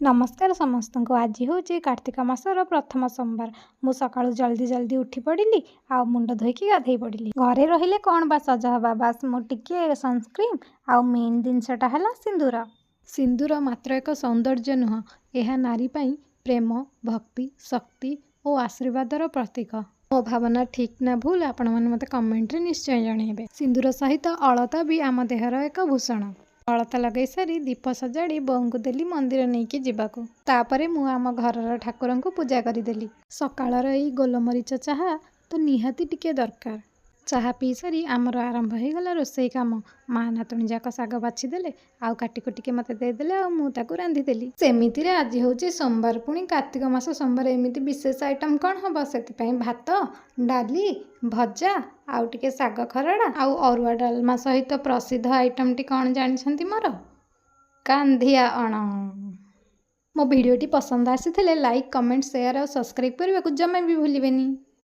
ନମସ୍କାର ସମସ୍ତଙ୍କୁ। ଆଜି ହେଉଛି କାର୍ତ୍ତିକ ମାସର ପ୍ରଥମ ସୋମବାର। ମୁଁ ସକାଳୁ ଜଲ୍ଦି ଜଲ୍ଦି ଉଠି ପଡ଼ିଲି ଆଉ ମୁଣ୍ଡ ଧୋଇକି ଗାଧେଇ ପଡ଼ିଲି। ଘରେ ରହିଲେ କ'ଣ ବା ସଜ ହେବା, ବାସ୍ ମୁଁ ଟିକିଏ ସନସ୍କ୍ରିନ୍ ଆଉ ମେନ୍ ଜିନିଷଟା ହେଲା ସିନ୍ଦୁର। ସିନ୍ଦୁର ମାତ୍ର ଏକ ସୌନ୍ଦର୍ଯ୍ୟ ନୁହଁ, ଏହା ନାରୀ ପାଇଁ ପ୍ରେମ, ଭକ୍ତି, ଶକ୍ତି ଓ ଆଶୀର୍ବାଦର ପ୍ରତୀକ। ମୋ ଭାବନା ଠିକ୍ ନା ଭୁଲ, ଆପଣମାନେ ମୋତେ କମେଣ୍ଟରେ ନିଶ୍ଚୟ ଜଣାଇବେ। ସିନ୍ଦୁର ସହିତ ଅଳତା ବି ଆମ ଦେହର ଏକ ଭୂଷଣ। ଅଳତା ଲଗାଇ ସାରି ଦୀପ ସଜାଡ଼ି ବୋଉଙ୍କୁ ଦେଲି ମନ୍ଦିର ନେଇକି ଯିବାକୁ। ତାପରେ ମୁଁ ଆମ ଘରର ଠାକୁରଙ୍କୁ ପୂଜା କରିଦେଲି। ସକାଳର ଏଇ ଗୋଲମରିଚ ଚାହା ତ ନିହାତି ଟିକେ ଦରକାର। ଚାହା ପିଇ ସାରି ଆମର ଆରମ୍ଭ ହେଇଗଲା ରୋଷେଇ କାମ। ମା ନାତୁଣୀ ଯାକ ଶାଗ ବାଛିଦେଲେ ଆଉ କାଟି କୁଟିକି ମୋତେ ଦେଇଦେଲେ ଆଉ ମୁଁ ତାକୁ ରାନ୍ଧିଦେଲି। ସେମିତିରେ ଆଜି ହେଉଛି ସୋମବାର, ପୁଣି କାର୍ତ୍ତିକ ମାସ ସୋମବାର, ଏମିତି ବିଶେଷ ଆଇଟମ୍ କ'ଣ ହେବ? ସେଥିପାଇଁ ଭାତ, ଡାଲି, ଭଜା ଆଉ ଟିକେ ଶାଗ ଖରଡ଼ା ଆଉ ଅରୁଆ ଡାଲମା ସହିତ ପ୍ରସିଦ୍ଧ ଆଇଟମ୍ଟି କ'ଣ ଜାଣିଛନ୍ତି ମୋର? କାନ୍ଧିଆ ଅଣ। ମୋ ଭିଡ଼ିଓଟି ପସନ୍ଦ ଆସିଥିଲେ ଲାଇକ୍, କମେଣ୍ଟ, ସେୟାର ଆଉ ସବସ୍କ୍ରାଇବ୍ କରିବାକୁ ଜମା ବି ଭୁଲିବେନି।